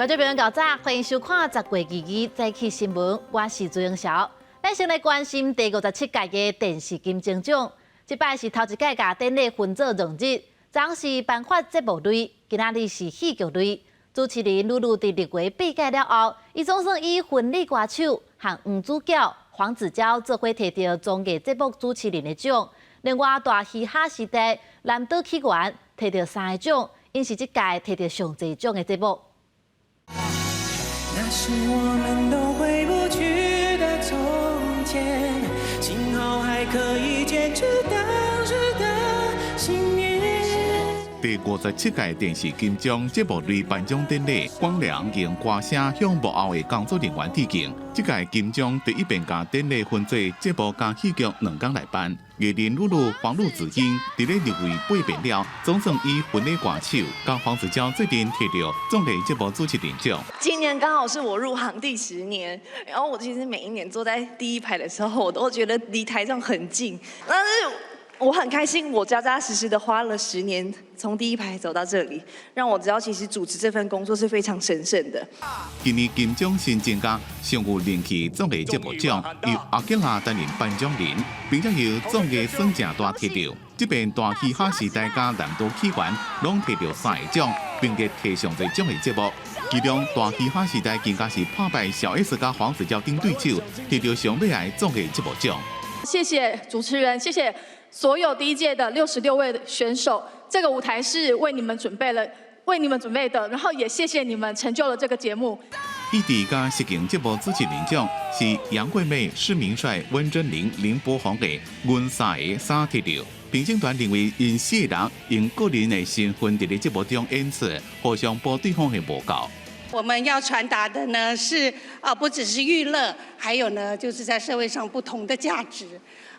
觀眾朋友，早，歡迎收看10月22早起新聞，我是朱英曉。咱先來關心第57屆的電視金鐘獎，這擺是頭一屆共典禮分做兩日，昨是頒發節目類，今仔日是戲劇類。主持人露露佇6月8屆了後，伊總算以婚禮歌手和黃子佼、黃子佼做伙提著綜藝節目主持人的獎。另外，大嘻哈時代南島起源提著三个獎，𪜶是這屆提著上濟獎的節目。那是我們都回不去的從前，幸好還可以堅持當時的信念。第57屆電視金鐘節目類頒獎典禮，廣良用歌聲向幕後的工作人員致敬。這屆金鐘第一遍共典禮分做節目佮戲劇兩工來頒。藝人露露黃路梓茵佇咧6月8遍了，總算以婚禮歌手佮黃子佼做陣提著綜藝節目主持人獎。今年剛好是我入行第10年，然後我其實每一年坐在第一排的時候，我都覺得離台上很近，但是我很開心，我扎扎實實的花了十年，從第一排走到這裡，讓我知道其實主持這份工作是非常神聖的。今年金鐘新增加上有人氣綜藝節目獎，由阿吉拉擔任頒獎人，並且由綜藝耍誠大提著。這邊大嘻哈時代佮南島起源攏提著三个獎，並且提上濟獎的節目。其中大嘻哈時代更加是拍敗小 S 佮黃子佼等對手，提著上尾的綜藝節目獎。謝謝主持人，謝謝所有第一屆的66位選手，這個舞台是為你們準備了，為你們準備的，然後也謝謝你們成就了這個節目。藝治佮實境節目主持人獎是楊貴美、施明帥、溫貞菱、林柏宏的阮三个三提著。評審團認為，𪜶四个人用個人的身份佇咧節目中演出，互相補對方的無夠。我們要傳達的呢是啊，不只是娛樂，還有呢，就是在社會上不同的價值，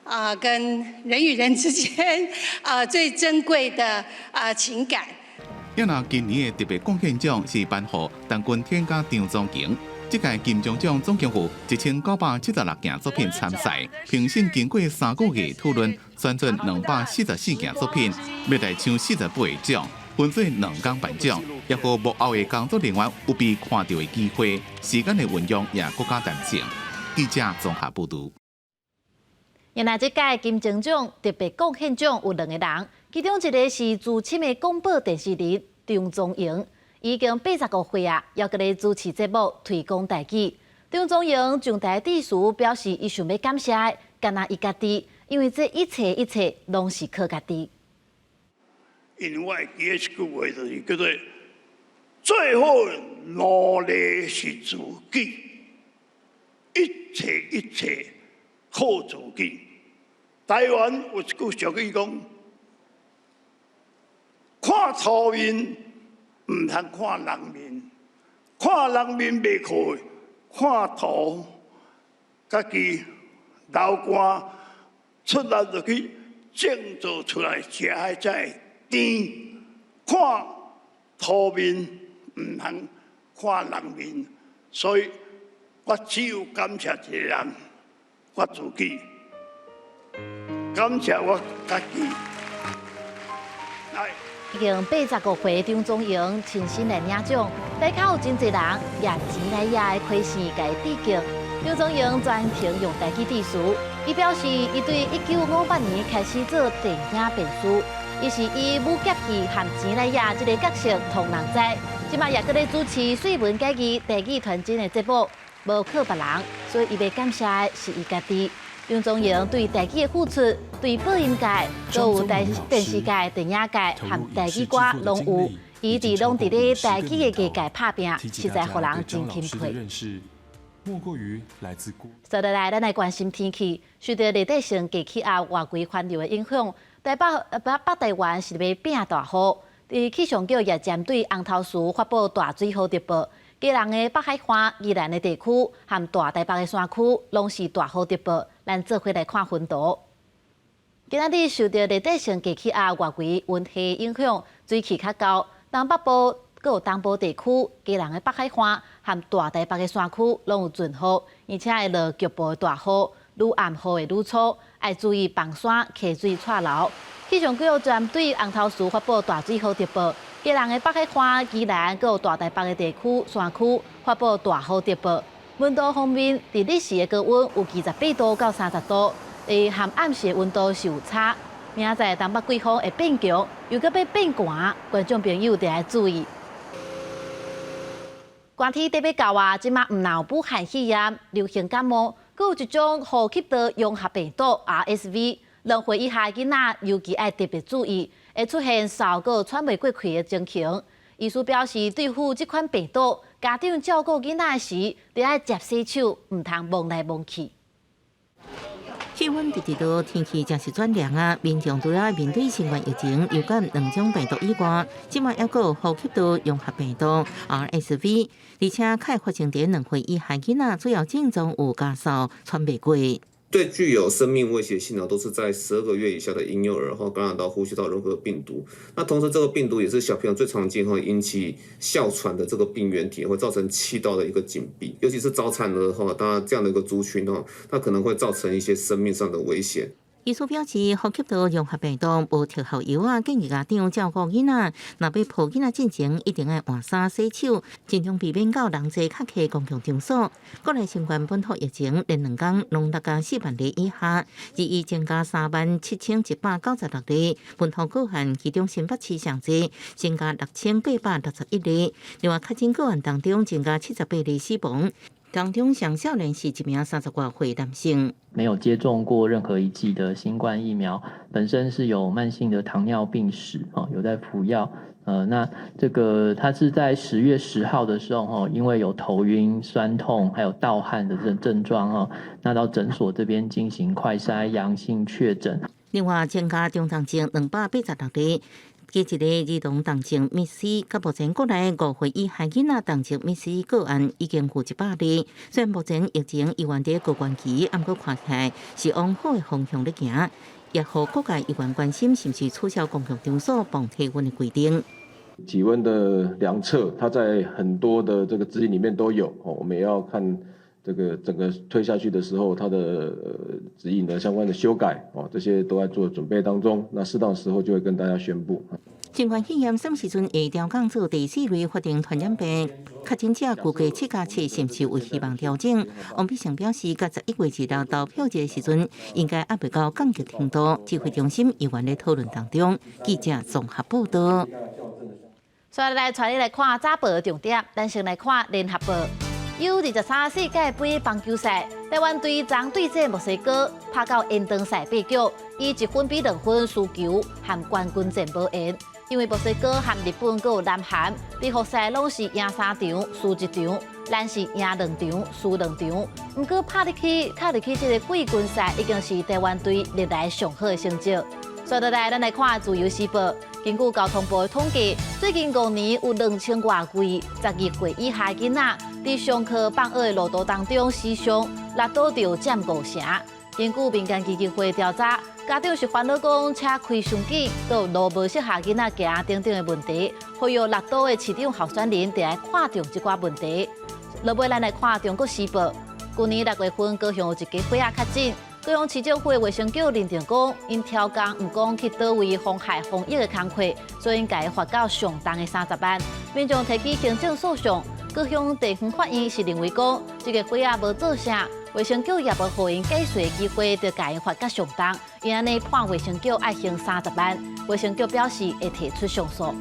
啊，跟人與人之間啊最珍貴的啊情感。啊若今年的特別貢獻獎是頒予陳君天佮張宗榮。這屆金鐘獎總共有1976件作品參賽，評審經過3個月討論，選出244件作品，欲來搶48個獎，分做兩工頒獎，也予幕後的工作人員有被看著的機會，時間的運用也閣較彈性。記者綜合報導。原來這屆金鐘獎特別貢獻獎有兩個人，其中一個是資深的廣播電視人張宗榮，已經85歲啊，猶閣咧主持節目推廣台語。張宗榮上台致辭表示，伊想欲感謝的，干焦伊家己，因為這一切一切攏是靠家己。因為我會記得一句話，就是叫做最好努力是自己，一切一切靠自己。台灣有一句俗語講：看土面，毋通看人面；看人面袂靠，看土，家己流汗出力落去，種做出來食的才會甜。看土面，毋通看人面，所以我只有感謝一個人，我自己。感謝我家己。已經85歲張宗榮親身來領獎，台跤有真濟人也錢來也的開心共伊致敬。張宗榮全程用台語致辭，伊表示伊對1958年開始做電影辯士，伊是以武俠戲和錢來也這个角色予人知。這馬也閣咧主持水文解字台語傳真的節目，無靠別人，所以伊欲感謝的是伊家己。張宗榮對台語的付出，對播音界、閣有台電視界、電影界和台語歌攏有，伊一直攏佇咧台語的藝界拍拚，實在予人真欽佩。接落來，咱來關心天氣。受著熱帶性低氣壓外圍環流的影響，台北北北台灣是欲變大雨。佇氣象局也針對紅頭嶼發布大水雨特報。基隆的北海岸、宜蘭的地區和大台北的山區，攏是大雨特報。咱做伙來看雲圖。今仔日受著熱帶性低氣壓外圍雲系影響，水汽較厚，東北部、閣有東部地區、基隆的北海岸和大台北的山區攏有陣雨，而且會落局部的大雨，愈暗雨會愈粗，愛注意崩山、溪水掣流。氣象局針對紅頭嶼發布大水雨特報，基隆的北海岸、宜蘭閣有大台北的地區山區發布大雨特報。溫度方面，佇日時的高溫有28度到30度，佇含暗時的溫度是有差。明仔載東北季風會變強，又閣欲變寒，觀眾朋友著愛注意。寒天得欲到啊，這馬毋但有武漢肺炎、流行感冒，閣有一種呼吸道融合病毒 RSV。2歲以下囡仔尤其愛特別注意，會出現嗽閣喘袂過氣的情形。醫師表示，對付這款病毒，家長照顧囡仔時，著愛捷洗手，毋通摸來摸去。氣溫直直落，天氣正是轉涼啊！民眾除了面對新冠疫情、流感兩種病毒以外，這馬猶閣有呼吸道融合病毒 RSV，而且較會發生佇2歲以下囡仔，主要症狀有咳嗽、喘袂過。最具有生命威脅性的都是在12個月以下的嬰幼兒或感染到呼吸道融合病毒。那同時，這個病毒也是小朋友最常見會引起哮喘的這個病原體，會造成氣道的一個緊閉，尤其是早產兒哈，當然這樣的一個族群哦，它可能會造成一些生命上的危險。醫師表示，呼吸道融合病毒無特效藥啊，建議家長照顧囡仔，若欲抱囡仔進前，一定愛換衫洗手，盡量避免到人濟較濟公共場所。國內新冠本土疫情連兩工攏六加四萬例以下，二一增加37,196例，本土個案其中新北市上濟，增加6861例，另外確診個案當中增加78例死亡。當中上少年是一名30外歲男性，沒有接種過任何一劑的新冠疫苗，本身是有慢性的糖尿病史，有在服藥。那這個他是在10月10號的時候，因為有頭暈、痠痛，還有盜汗的這症狀，那到診所這邊進行快篩陽性確診。另外，增加中重症286例。加一个兒童重症瀕死，佮目前國內5歲以下囡仔重症瀕死個案已經有100例。雖然目前疫情依然佇高原期，毋過看起來是往好的方向咧行，也予各界議員關心是毋是取消公共場所磅體溫的規定。體溫的量測，它在很多的這個指引裡面都有哦，我們也要看這個整個推下去的時候，它的指引的相關的修改哦，這些都在做準備當中。那適當時候就會跟大家宣布。新冠肺炎啥物時陣會調降做第四類法定傳染病？確診者估計7加7，是毋是有希望調整？王必勝表示，佮11月26投票日的時陣，應該猶未到降級程度。指揮中心猶原咧討論當中。記者綜合報道。所以來帶你來看早報的重點，咱先來看聯合報。U23世界盃棒球賽，台灣隊昨對戰墨西哥，拍到延長賽八局，以1分比2分輸球，和冠軍戰無緣。因為墨西哥和日本閣有南韓，佇複賽攏是贏三場輸一場，咱是贏兩場輸兩場。毋過拍入去，敲入去這个季軍賽，已經是台灣隊歷來上好的成績。紲落來，咱來看《自由時報》，根據交通部的統計，最近5年有2000外位12歲以下囡仔，佇上課放學的路途當中死傷，搦倒著佔5成。根據民間基金會調查，家長是煩惱講車開傷緊，閣有路無適合囡仔行等等的問題，呼籲六都的市長候選人著愛看重這寡問題。落尾，咱來看《中國時報》，舊年6月份高雄有一家伙仔確診，高雄市政府的衛生局認定講，𪜶超工毋講去佗位防害防疫的工課，所以共伊罰到上重的30萬。民眾提起行政訴訟，高雄地方法院是認為講，這个伙仔無做啥，衛生局也無予𪜶解釋的機會，就共𪜶罰較上重，𪜶按呢判衛生局愛還30萬。衛生局表示會提出上訴。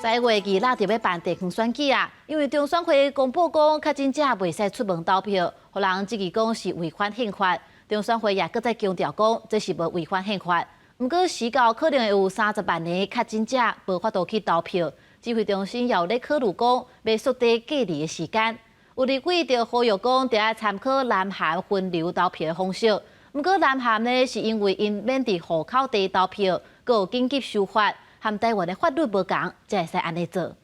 11月26就欲辦地方選舉啊，因為中選會公布講，確診者袂使出門投票，予人質疑講是違反憲法。中選會也閣再強調講，這是無違反憲法。毋過時到可能會有30萬个確診者無法度去投票。指揮中心也有咧考慮講，欲縮短隔離的時間。有立委就呼籲講，著愛參考南韓分流投票的方式。毋過南韓呢，是因為𪜶免佇戶口地投票，閣有緊急修法，和台灣的法律無仝，才會使按呢做。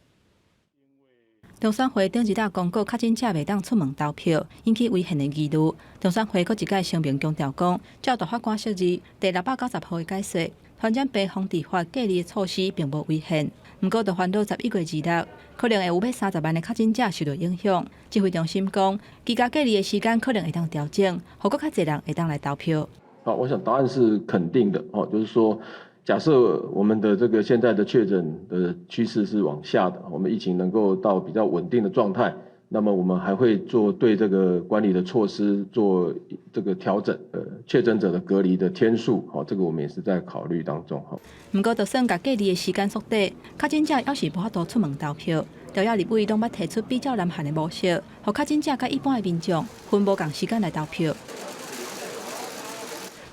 中選會頂一日公告確診者袂當出門投票，引起違憲的疑慮。中選會閣一擺聲明強調講，照大法官釋字第690號的解說，傳染病防治法隔離的措施並無違憲。毋過，就煩惱11月26，可能會有欲30萬的確診者受到影響。指揮中心講，居家隔離的時間可能會當調整，予閣較濟人會當來投票。好，我想答案是肯定的，哦，就是說，假設我們的這個現在的確診的趨勢是往下的，我們疫情能夠到比較穩定的狀態，那麼我們還會做對這個管理的措施做這個調整，確診者的隔離的天數，好，這個我們也是在考慮當中。毋過，就算共隔離的時間縮短，確診者猶是無法度出門投票。朝野立委攏捌提出比照南韓的模式，予確診者佮一般的民眾分無仝時間來投票。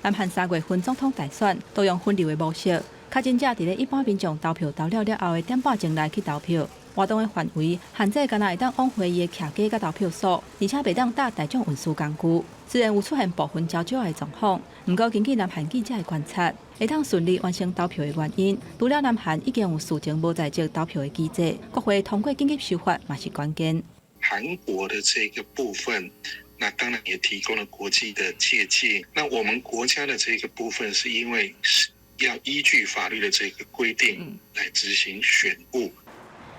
南韓3月份總統大選都用分流的模式，確診者佇咧一般民眾投票投了了後的點半鐘內去投票。活動的範圍限制，干焦會當往回伊的徛家佮投票所，而且袂當搭大眾運輸工具。雖然有出現部分焦焦的狀況，毋過根據南韓記者的觀察，會當順利完成投票的原因，除了南韓已經有事前無在籍投票的機制，國會通過緊急修法嘛是關鍵。韓國的這個部分，那當然也提供了國際的借鑑。那我們國家的這個部分，是因為是要依據法律的這個規定來執行選務。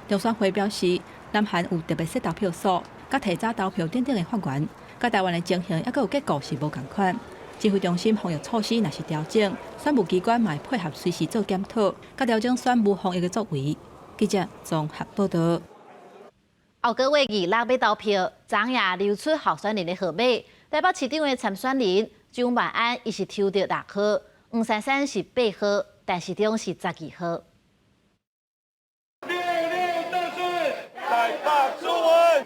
中選會表示，南韓有特別設投票所，佮提早投票等等的法源，佮台灣的情形猶閣有結構是無仝款。指揮中心防疫措施若是調整，選務機關嘛會配合隨時做檢討，佮調整選務防疫的作為。記者綜合報道。後個月二六欲投票，昨夜流出候選人的號碼。台北市長的參選人蔣萬安，伊是抽著6號，黃珊珊是8號，陳時中是12號。六六大順，台北出穩，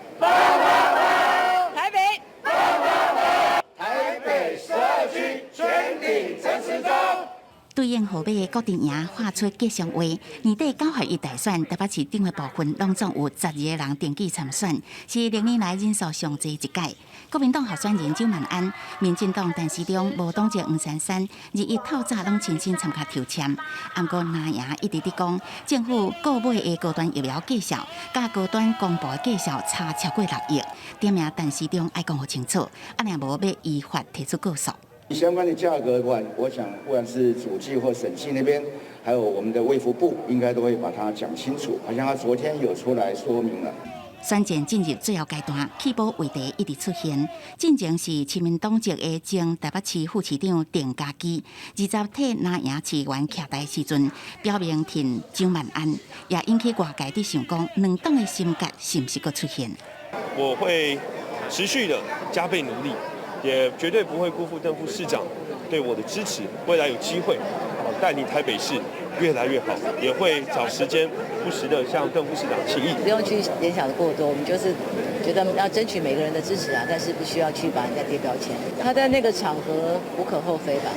台北，台北12區全體陳時中。對應號碼的各陣營喊出吉祥話。年底9合1大選，台北市長的部分，攏總有12個人登記參選，是歷年來人數上濟一屆。國民黨候選人蔣萬安、民進黨陳時中、無黨籍黃珊珊，日日透早攏親身參加抽籤。毋過藍營一直佇講，政府購買的高端疫苗價數，佮高端公布的價數差超過6億，點名陳時中愛講予清楚，啊若無欲依法提出告訴。相關的價格的話，我想不管是主計或審計那邊，還有我們的衛福部，應該都會把它講清楚。好像他昨天有出來說明了。選戰進入最後階段，棄保話題一直出現。進前是親民黨籍的前台北市副市長鄭家基，20替藍營市議員徛台時陣，表明挺蔣萬安，也引起外界佇想講，兩黨的心結是毋是閣出現？我會持續的加倍努力。也絕對不會辜負鄧副市長對我的支持。未來有機會，帶領台北市越來越好，也會找時間不時的向鄧副市長請益。不用去聯想的過多，我們就是覺得要爭取每個人的支持啊，但是不需要去把人家貼標籤。他在那個場合無可厚非吧？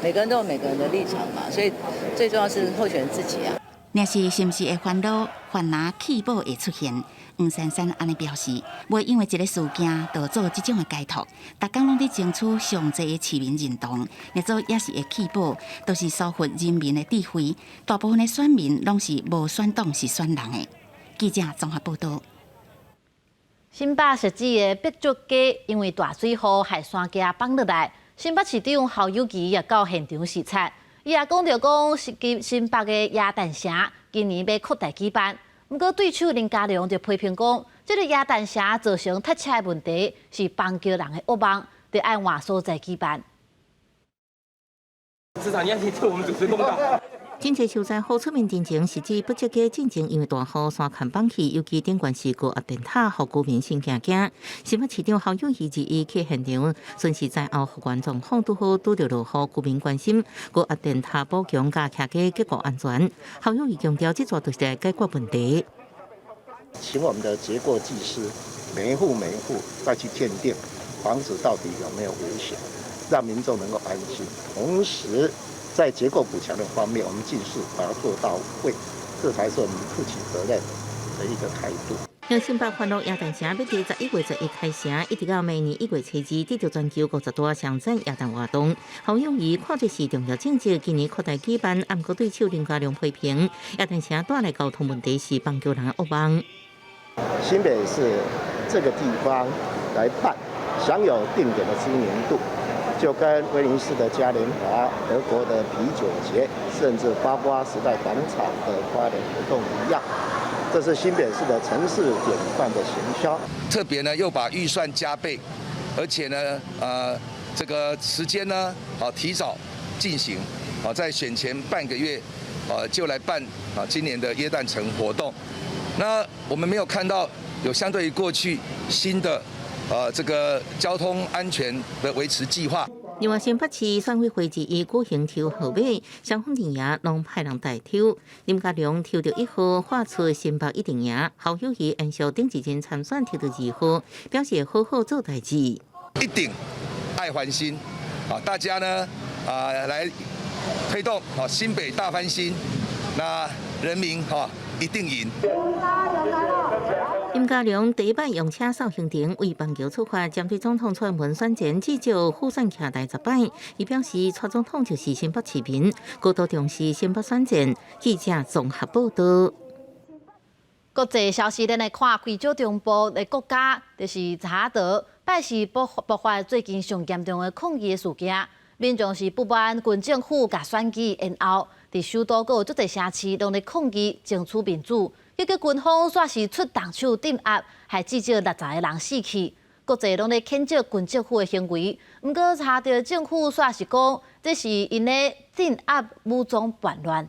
每個人都有每個人的立場嘛，所以最重要是候選人自己啊。若是是毋是會煩惱泛藍棄保會出現？黃珊珊按呢表示，袂因為一个事件就做這種的解讀，逐工攏佇爭取上濟的市民認同，若做猶是會棄保，都是疏忽人民的智慧。大部分的選民攏是無選黨是選人的。記者綜合報道。新北汐止的碧竹街因為大水雨害山崎崩落來，新北市長侯友宜也到現場視察，伊也講著講，是新北的耶誕城今年欲擴大舉辦。毋過對手林佳龍就批評講，這個耶誕城造成塞車的問題是板橋人的惡夢，著愛換所在舉辦。市長，你要替我們主持公道。真濟受災戶出面陳情，是指北捷街進前因為大雨山崁崩去，尤其頂懸是高壓電塔，予居民心驚驚。新北市長侯友宜日去現場，巡視災後復原狀況，拄好拄著落雨，居民關心高壓電塔補強佮徛家結構安全。侯友宜強調，這座就是來解決問題。請我們的結構技師，每一戶每一戶再去鑑定房子到底有沒有危險，讓民眾能夠安心。同時，在結構補強的方面，我們盡速把它做到位，這才是我們負起責任的一個態度。像新北歡樂耶誕城欲佇11月11開城，一直到明年1月初2，得著全球50大雙展耶誕活動。侯友宜看這是重要政績，今年擴大舉辦，毋過對手林佳龍批評耶誕城帶來交通問題是板橋人的噩夢。新北市這個地方來辦，享有定點的知名度。就跟威尼斯的嘉年華、德國的啤酒節，甚至包括時代廣場的跨年活動一樣，這是新北市的城市典範的行銷。特別呢，又把預算加倍，而且呢，這個時間呢，提早進行，啊，在選前半個月，啊就來辦啊今年的耶誕城活動。那我們沒有看到有相對於過去新的，這個交通安全的維持計劃。另外，新北市選委會議舉行抽號碼，雙方陣營攏派人代抽。林佳龍抽著一號，喊出新北一定贏。侯友宜延續頂一任參選抽著二號，表示好好做代誌。一定愛翻新，啊，大家呢啊來推動啊新北大翻新，那人民哈一定贏。林佳龍第一擺用車掃行程為板橋出發，針對總統蔡英文選前至少輔選徛台十擺。伊表示，蔡總統就是新北市民，高度重視新北選戰。記者綜合報道。國際消息，咱來看非洲中部的國家，就是查德，拜四爆發最近上嚴重的抗議事件，民眾是不滿軍政府共選舉延後，佇首都閣有足濟城市攏咧抗議爭取民主。結果軍方煞是出動手鎮壓，害至少60個人死去。國際攏咧譴責軍政府的行為，毋過查德政府煞是講，這是𪜶咧鎮壓武裝叛亂。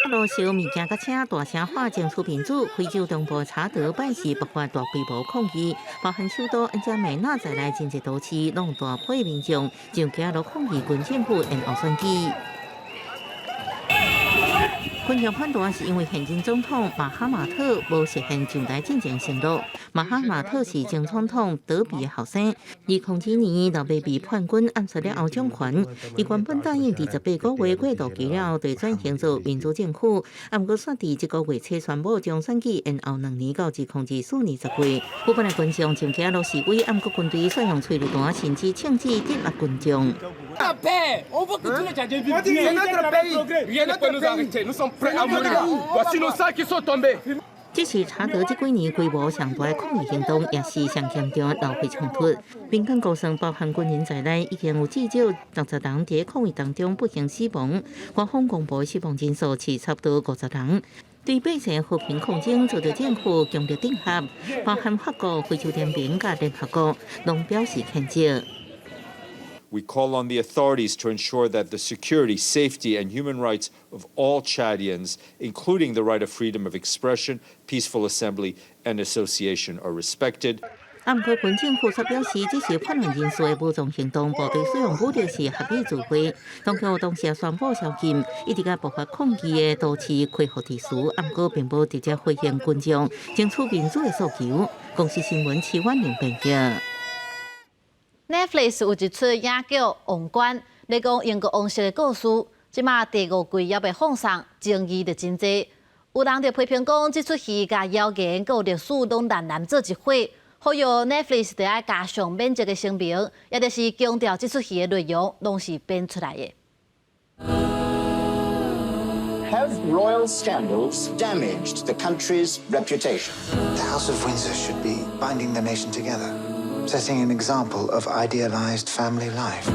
路燒物件佮車大聲喊爭取民主，非洲中部查德拜四爆發大規模抗議，包含首都恩賈梅納在內，真濟都市攏大批民眾上街路抗議軍政府延後選舉。群眾反彈是因為現任總統馬哈馬特無實現上台進前承諾。馬哈馬特是前總統德比的後生，2002年老爸被叛軍暗殺了後掌權。伊原本答應佇18個月過渡期了後，就轉型做民主政府，啊，毋過煞佇這個月初宣布將選舉延後2年到2024年10月。部分的群眾上街路示威，啊，毋過軍隊煞用催淚彈甚至槍支鎮壓群眾。這是查德這幾年規模上大的抗議行動，也是上嚴重的流血衝突。民間估算，包含軍人在內，已經有至少60人佇抗議當中不幸死亡。官方公布死亡人數是差不多50人。對百姓和平抗爭遭到政府強力鎮壓，包含法國、非洲聯盟佮聯合國，攏表示譴責。 We call on the authorities to ensure that the security, safety, and human rights of all Chadians, including the right of freedom of expression, peaceful assembly, and association, are respected. 啊，毋過軍政府卻表示，這是叛亂人士的武裝行動，部隊使用武力是合理自衛。當局當時宣布宵禁，一直共爆發抗議的都市恢復秩序，啊，毋過並無直接回應群眾爭取民主的訴求。公視新聞徐婉玲編輯。 Netflix 有一齣影劇《王冠》，咧講英國王室的故事，這馬第五季猶未放送，爭議就真濟。有人就批評講，這齣戲共謠言佮歷史攏濫濫做一伙，呼籲 Netflix 得愛加上免責的聲明，也就是強調這齣戲的內容攏是編出來的。 Have royal scandals damaged the country's reputation? The House of Windsor should be binding the nation together, setting an example of idealized family life.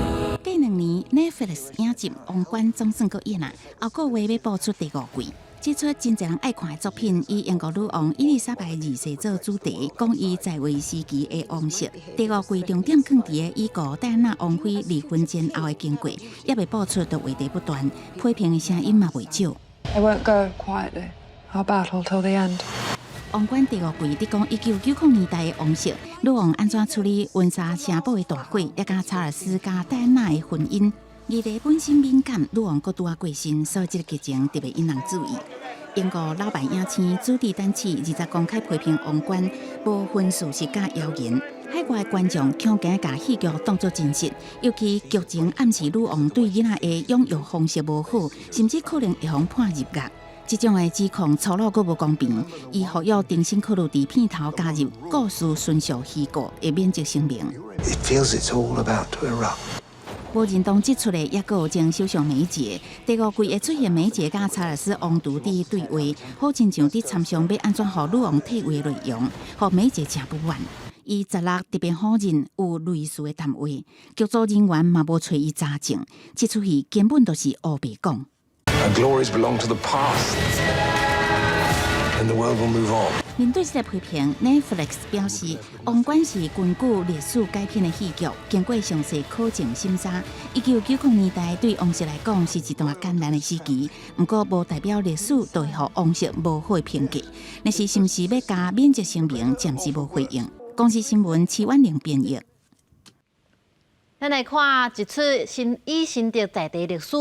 過2年，Netflix 影集《王冠》總算閣演啊，後個月欲播出第五季。這齣真濟人愛看的作品，以英國女王伊麗莎白二世做主題，講伊在位時期的王室。第五季重點放佇个已故戴安娜王妃離婚前後的經過，猶未播出，就話題不斷，批評的聲音嘛袂少。 I won't go quietly. I'll battle till the end. 王冠第五季佇講1990年代的王室，女王按怎處理溫莎城堡的大火，也佮查爾斯佮戴安娜的婚姻。議題本身敏感，女王閣拄仔過身，所以這個劇情特別引人注意。英國老牌影星朱迪丹契20公開批評王冠無分事實佮謠言，海外觀眾強行共戲劇當作真實，尤其劇情暗示女王對囡仔的養育方式無好，甚至可能會予判入獄。這種的指控粗魯閣無公平，伊呼籲重新考慮佇片頭加入故事純屬虛構的免責聲明。 It feels it's all about to erupt. 無認同這齣的，抑閣有前首相梅杰。第五季會出現梅杰佮查爾斯王儲佇對話，好親像佇參詳欲按怎予女王退位的內容，予梅杰誠不滿。伊16特別否認有類似的談話，劇組人員嘛無揣伊查證，這齣戲根本就是烏白講。 Our glories belong to the past. Then the world will move on. 面對這個批評，Netflix 表示，《王冠》是根據歷史改編的戲劇，經過詳細考證審查。1990年代對王室來講是一段艱難的時期，毋過無代表歷史就會予王室無好的評價。但是是毋是欲加免責聲明，暫時無回應。公視新聞徐婉玲編譯。咱來看一齣新以新竹在地歷史，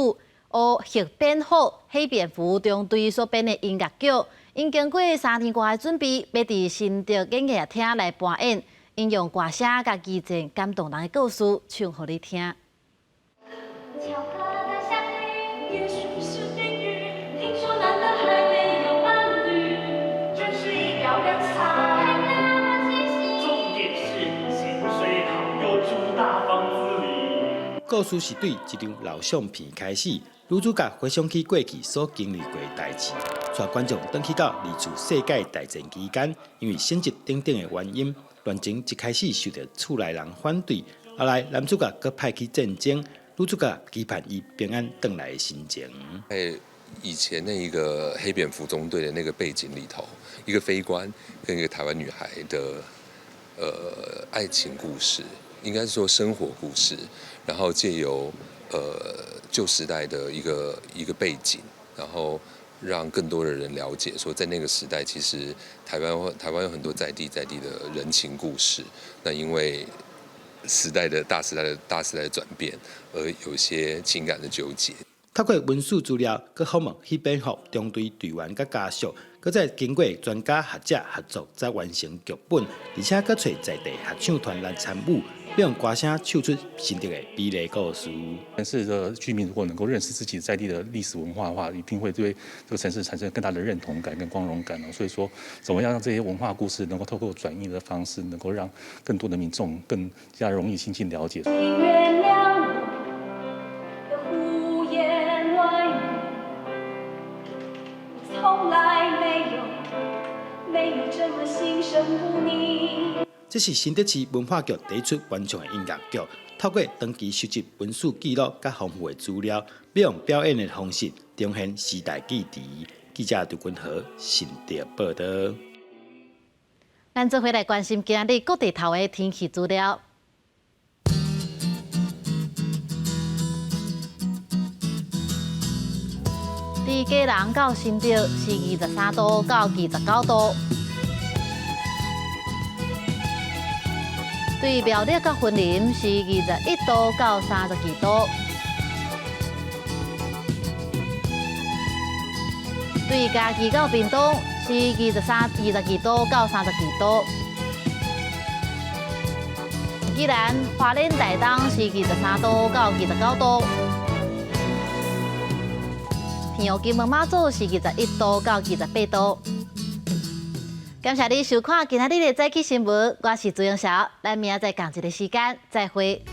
學黑蝙蝠黑蝙蝠中隊所編的音樂劇，𪜶經過3年外的準備，欲佇新竹演藝廳來搬演，𪜶用歌聲佮奇蹟感動人的故事，唱予你聽。巧合的相遇，也許是命運。聽說難得還沒有伴侶，真是一表人才。重點是薪水好又住大房子裡。故事是對一張老相片開始，女主角回想起過去所經歷過的代誌，帶觀眾轉去到二次世界大戰期間，因為省籍等等的原因，戀情一開始受著厝內人反對，後來男主角閣派去戰爭，女主角期盼伊平安轉來的心情。在以前那一個黑蝙蝠中隊的那個背景裡頭，一個飛官跟一個台灣女孩的愛情故事，應該是說生活故事，然後借由舊時代的一個背景，然後讓更多的人了解，說在那個時代，其實台灣有很多在地的人情故事。那因為時代的大時代的大時代的轉變，而有一些情感的糾結。透過文史資料，閣訪問黑蝙蝠中隊隊員佮家屬，閣再經過專家學者合作，才完成劇本，而且閣揣在地合唱團來參與，用歌聲唱出新竹的美麗故事。城市的居民如果能夠認識自己在地的歷史文化的話，一定會對這個城市產生更大的認同感跟光榮感。所以說，怎麼樣讓這些文化故事能夠透過轉譯的方式，能夠讓更多的民眾更加容易親近了解。請原諒我的胡言亂語，我從來沒有這麼欣賞過你。這是新竹市文化局第一齣原創的音樂劇，透過長期收集文史記錄佮豐富的資料，用表演的方式呈現時代記憶。記者劉君和新竹報導。咱做伙來關心今日各地頭的天氣資料。佇基隆到新竹是23度到29度。對苗栗佮雲林是21度到32度。對嘉義到屏東是22度到32度。宜蘭花蓮台東是23度到29度。澎湖金門馬祖是21度到28度。感謝你收看今仔日的早起新聞，我是朱永韶，咱明仔載仝一个時間再會。